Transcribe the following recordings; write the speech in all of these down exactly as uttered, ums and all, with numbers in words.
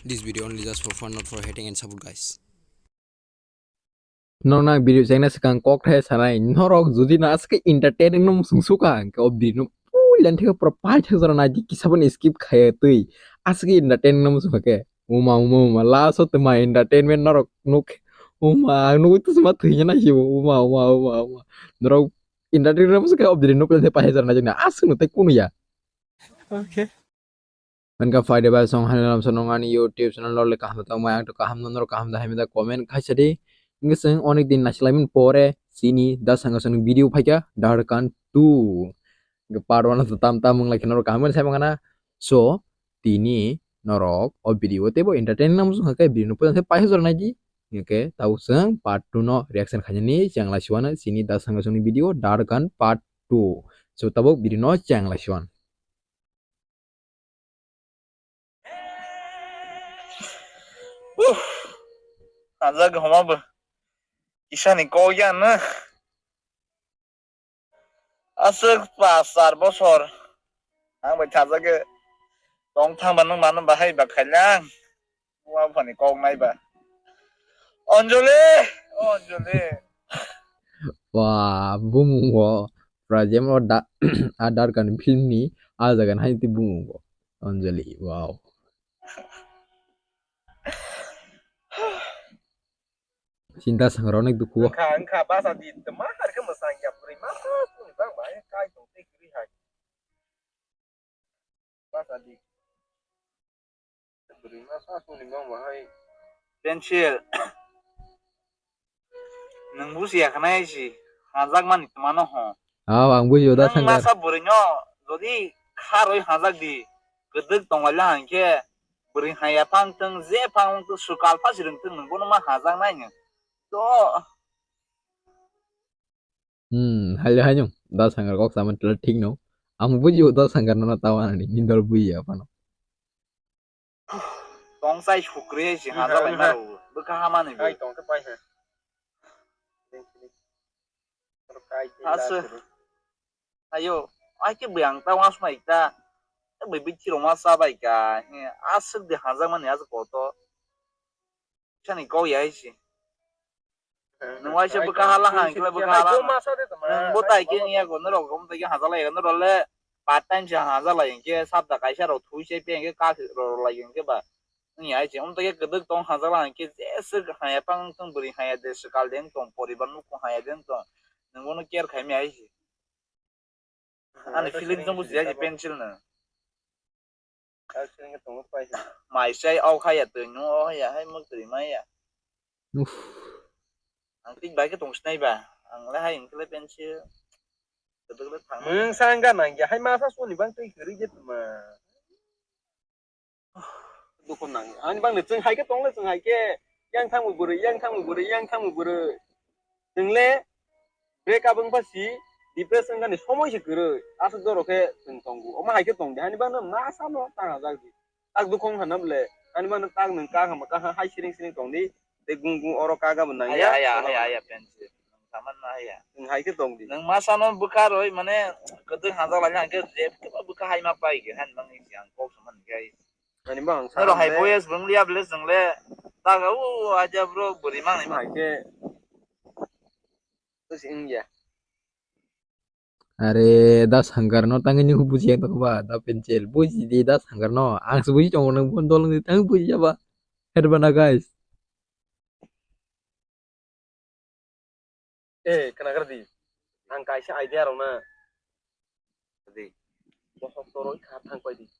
This video only just for fun, not for hating and support, guys. Norok na video chengna swkang kok thai sanai. Norok jodi na aswk entertaining no muchung suka, hwnkhe o video no puila thik pura paithak jora naidi, kisa bo skip khaiya twi. Aswk entertaining no muchung khe. Uma, uma, uma. Last o tma entertainment norok nuk. Uma, ang nugwi twi ma thwina nai si. Uma, uma, uma, uma. Norok entertainment no muchung khe o video no puila thik paithak jora naidi. Aswk no tei kunu ya. Okay. Manka faida ba song halal song ani YouTube channel lole kaham tong mai ang to kaham non ro kaham da hai da comment khaisa di. Ngi seng onek din nasilai min pore sini da sanga song video phaika Darkan two. Ngi part one to tam tam mung lai kheno kaham sai mangana. So tini norok o video tebo entertain nam sung khe video no puja paisa jor nai di. Ngi ke tau seng part two no reaction khaini chang lai siwana sini da sanga song video Darkan part two. So tabuk video no chang lai siwan. Uh, Hanjak homa bo. Kisani kok ya na. Aswk pas char bosor. Ang bai thajak tong thang ba nung mano bahai ba khailang. Wa phani kok nai ba. Anjali, Anjali. Wa bumung wo. Prajem o da adar kan film ni a jaga hai ti bumung wo. Anjali, wow. Sinta sangroni dukuo. Wngkha, wngkha, basa di, tma har khe mwsang ya, bwrwi masa suni bang bai, kai tong tei kwrwi hai. Basa di. Bwrwi masa suni bang bai. Pencil. Nwng bujiya khna si, hanjakmani tma no ho. Aw, ang bujio da. Nwng sangkar. Masa bwrwi no jodi kharwi hanjak di, kwdwk tonglaila hwnkhe bwrwi haya phang thwng, je phang wng thwng, swkal pha si rwng thwng, nwng bono ma hanjaknai nwng. To. Hmm, haile haino da sangkar kok sama tla thik no. Ang bujio da sangkar no na tawa nani, nindor bujiya phano. Tong sai sukri si. Wngkha, hanjalai wngkha. Maro. Bwkha hamani bo. Ai tong khe pai ha. Aro kai tei. Aswk. Last ro. Ayo, ai khe bwrwi ang ta uansuknai ta. Bwrwi bithi rok ma cha bai ka. He, aswk de hanjakmani aswk kotor. Sani kok ya hai si. Nwng waisa bwkha hala hang khe bwkha hala. Nwng bo tai khe wngya ko, norok bo tai khe hajalai ya, norok le part time se hajalai hwnkhe, sapta kaisa rok thui se pe hwnkhe kak rok lai hwnkhe ba. Wngya hai se, omo tai khe kwdwk tong hajalai hwnkhe, jeswk haya phang wng thung, bwrwi haya de swkal de wng tong, poribar nukhung haya de wng tong, nwng bono care khai maya hai se. Ani feeling jong bujiya je pencil no. Mai sai au khaya twi no au ya hai muk twi mai ya. Uff. Ang tik bai khe tong sinai ba. Ang le hai wngkhe le pencil. Kwdwk le thang. Nwng sa wngkha nang ya hai masa soni bang twi kwrwi je tma. Dukho nang. Ani bangni chwng hai khe tong le chwng hai khe yang thangwi bwrwi, yang thangwi bwrwi, yang thangwi bwrwi. Chwng le break up wngpha si depression wngkha ni somoi se kwrwi. Aswk doro khe chwng tongo. Omo hai khe tong di. Ani bangno masa no tang ajak di. Tak dukho wngkha na bole. Ani bangno tak nwng kha hama kha hai siring siring tong di. Tei gung gung oro kaga bo nang ya. Haya, haya, haya, haya, pencil. Nwng saman ma haya. Nwng hai khe tong di. Nwng masa no bwkha roi mane kwdwk hanjak lai hwnkhe je bwkha hai ma pai khe han bang ni ang kok saman khe. Ani bang sa. Noro hai boyes bwng liya ble jwng le. Taga u aja bro bwrwi mang ni ma. Hai khe. Terus ini ya. Are da sangkar no tangwi nw buji ya ba da pencil buji di da sangkar no ang se buji tongo nang bon dolong di tang buji ya ba. Herbana guys. Eh, khna kar di. Ang kaisa idea rok na. Di. Bohok toroi kha thang pai di.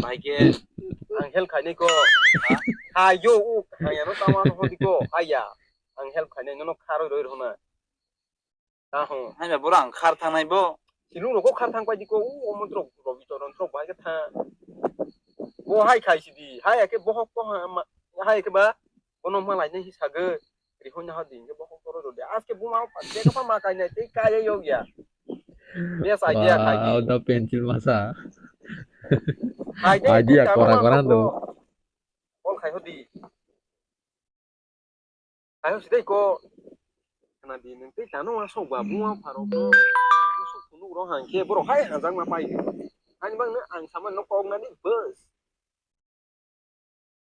Bai khe ang help khainai ko. Ha yo u kha ya no tama no di ko. Aya. Ang help khainai no kharoi roi rona. Aho. Hai ba bora ang khar thangnai bo. Silung rok khar thang pai di ko u omo rok rok bitor rok bai khe tha. Bo hai khai si di. Hai ke bohok to ha ma-, hai ke ba. Bono ma lai nai hi sago. Ri hon ha di ke bohok to ro de. Aske buma pa de ka pa ma kai nai te kai yo ya. Best idea khai di. Wow, da pencil masa. Khai de, idea kora kora do. Ol khai ho di. Ayo sidai ko. Kana di nung tei tano wa sok ba buma pharo ko. Sok phunuk ro hang khe borok hai hanjak ma pai. Ani bang no ang sama no kok nani bus.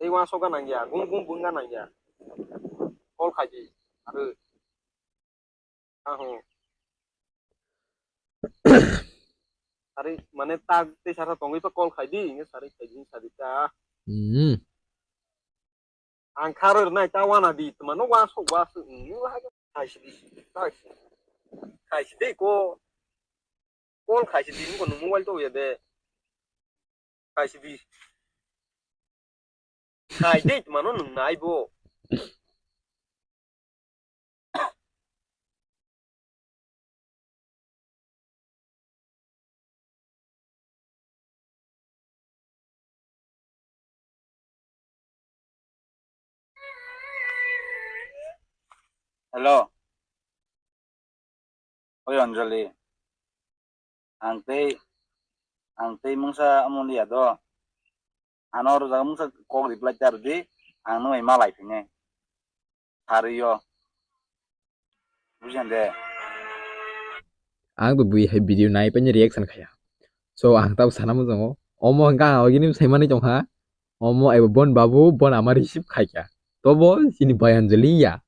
Tei uansuk gana ya, gung gung bung gana ya. Call khai di. Aro. Aho. Sari mane tak tei sasa tongwi pa call khai di, inge sari khai di, sari ta. Hmm. Ang kharo nai ta wana di, tuma no wa sok wa sok, hmm, wa ha khai si di, khai si. Khai si di ko. Call khai si di, ko no mobile to ya de. Khai si di. Khai di, tuma no nung nai bo. Hello. Oi Anjali. Ang tei, ang tei mungsa amoni ya do. Ano oro jaga mungsa kok reply char di, ang nung bai malai phine. Sari yo. Bujiyan de. Ang bo bui hai video nai pani reaction khaya. So ang tabo sana mujango. Omo hwnkha ang agini sai mani tongkha. Omo ebo bon babu bon ama receive khaikha. Tobo chini bai Anjali ya.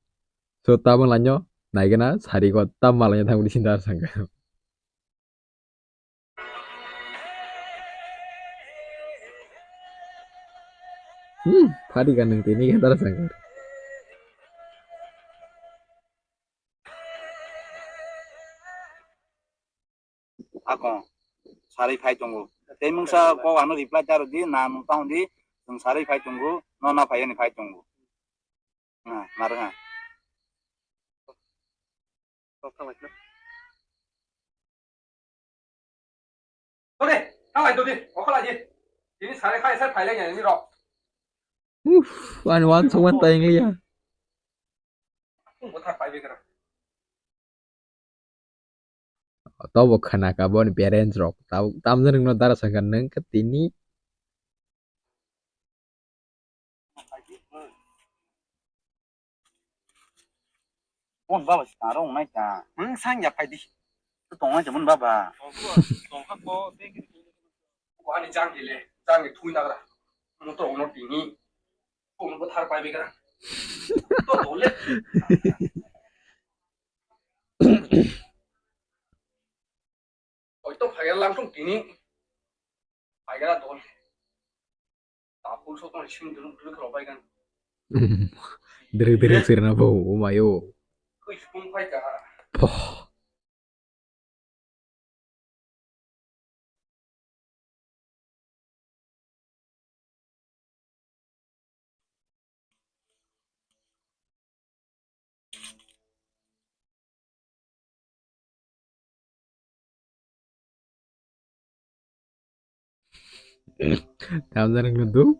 So tabang lanyo naigana sari ko tab malaino thangwi sinda sangkha. Hmm, phadi ka nung tini ka dara sangkha. Ako sari phai tongo. Tei mungsa kok ano reply charo di na nung tang di, nung sari phai tongo, no na phai ani phai tongo. Na, narwkha. Kok thang lai khna. Tode, thang lai tode, okhala di. Tini sare khai sai phai lai ni rok. Uff, ani wan song wan ta ingliya. Ang bo thar phai be kra. Tobo khana ka boni parents rok. Tam, tam jani no dara sangkha nung ka tini. Mon baba si taro wngnai ta. Mung sang ya phai di. Tu tong ai mon baba. Tongkha ko, thank you. Ko ani jang di le, jang di thui nagra. Mo to ono tini. Ko mo thar pai begra. To dole. Oi to phai lang thung tini. Phai ga dol. Tapul sok tong sim dulu dulu kalau pai kan. Dere dere sirna bo, o mayo. Kui sipung phai ka. Poh. Tamjani nungdu.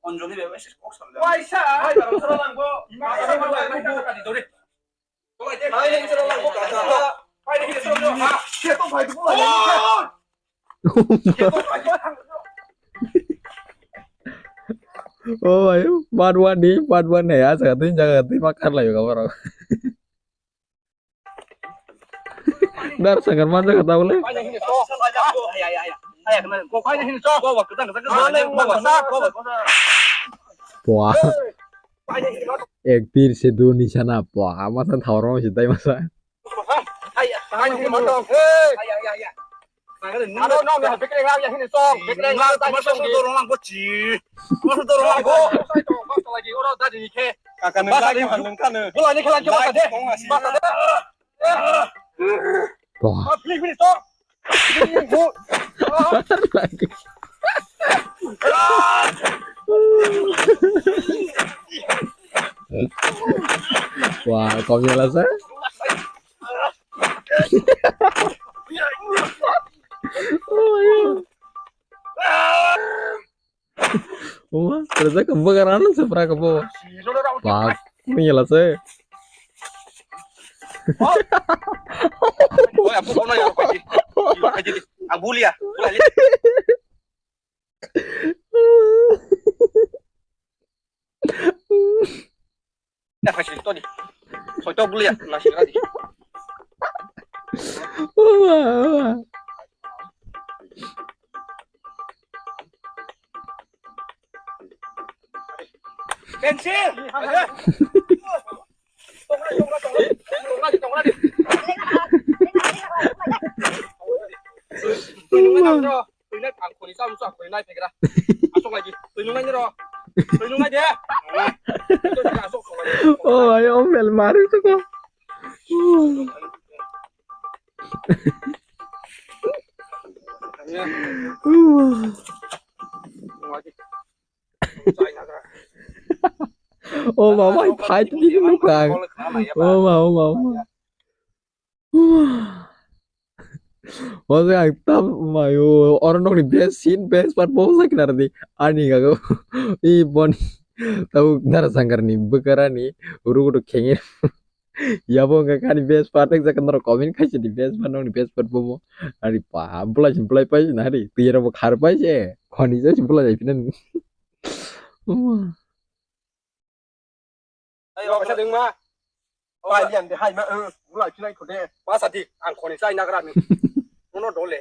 Anjali bai bai se kok sal. Waisa. Ai, barang sara lang bo. Ima sara lang bo. Ai, sara lang bo. Ai, sara lang bo. Ai, sara lang bo. Oh, ayo, part one ni, part one ni, ya, jaga tini, jaga tini, makar lah, ya, kabar. Dar sangar man jaga tau le. Pua. Ek tir se do nishana pua. Masa thawrong si tai masa. Kaka nung lagi man nung kanu. Bwlai ni khela khe basa de. Basa de. Bwah. Flick finish to. Wah, kau nyala sah. Oh my God. Uma, terus aku bukan anu seberapa kebo. Pak, ini lah sih. Oy, aku kau nanya apa sih? Ang bulia. Bulia. Ya, phaising, toni. Soito bulia, nasi lagi. Pensil. Twi nungnai nang ro. Twi nai ang khoni sa musa khoni nai phegra. Asok lagi. Twi nungnai ro. Twi nungnai de. Asok, asok, asok lagi. Oh, ayo, mel maru tu ko. Oh, mama, fight ni lu kang. Oh, ma, oh, ma, oh, ma. Wajak ang tam mayo, oro nokni best scene, best part bo wngkha kinardi. Ani gago, i boni, tabo Dara Shankar ni bwkara ni, rugo to khengir. Yabo wngkha ani best part, wngkha norok comment khaisa di best part, nokni best part bomo. Ani pa, bulai sin bulai pai sin hari, tiyara bo khar pai se, khoni se bulai jai pinan. Ai, o kaisa dengma. Pai lian de hai ma, eh, bulai pilai khode. Ma sadi, ang khoni chai nagra ni. Nono dole.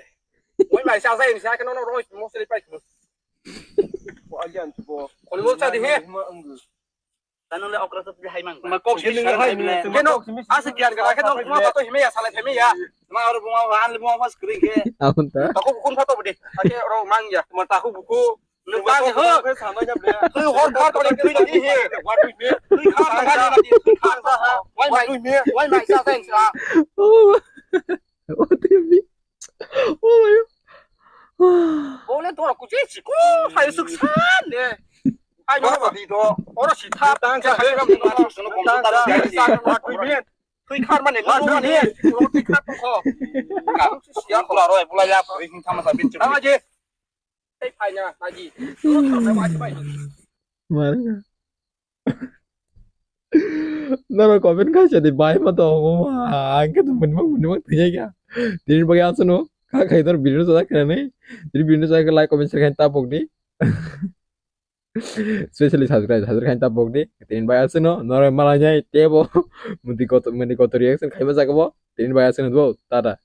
Moi mai sa sai ni sa ke nono roi mo sri pai mo. Bo alian bo. Khoni mo sadi he. Ma ang. Tanu le okra to hai mang. Ma kok sini hai ni. Keno, asa kian ga keno ma to hime ya sala hime ya. Ma oro buma han le buma pas kri ke. Amun ta. Tako kun phato bode. Ake ro mang ya. Ma tako buku. Nwng tang ho. Twi hor khar twi twi twi he. Twi khar twi twi khar ha. Wai mai. Wai mai sa sa sa. Oh. What do you mean? Oh my God. Bole to ku je chi ko hai suk san ne. Hai no ba di do. Oro si tha tang sa hai ram no. Tang sa sa twi khar mane no mane. Twi khar to ko. Ya ko ro bula ya ko hin thama sa bin chi. Tama je. Tei phaina, naji. Mar. Naro comment khaisa di bai ma to, ma, ang khe to mwnimang mwnimang thwiya kya. Tini bagwi aswkno kha khai tor video no sajak khnani. Tini video no sajak like, comment, share khain ta pokdi. Specially subscribe, subscribe khain ta pokdi. Tini bagwi aswkno noro malai nai tebo. Mudi kotor, mudi kotor reaction khaiba jagabo. Tini bagwi aswkno bo. Tata.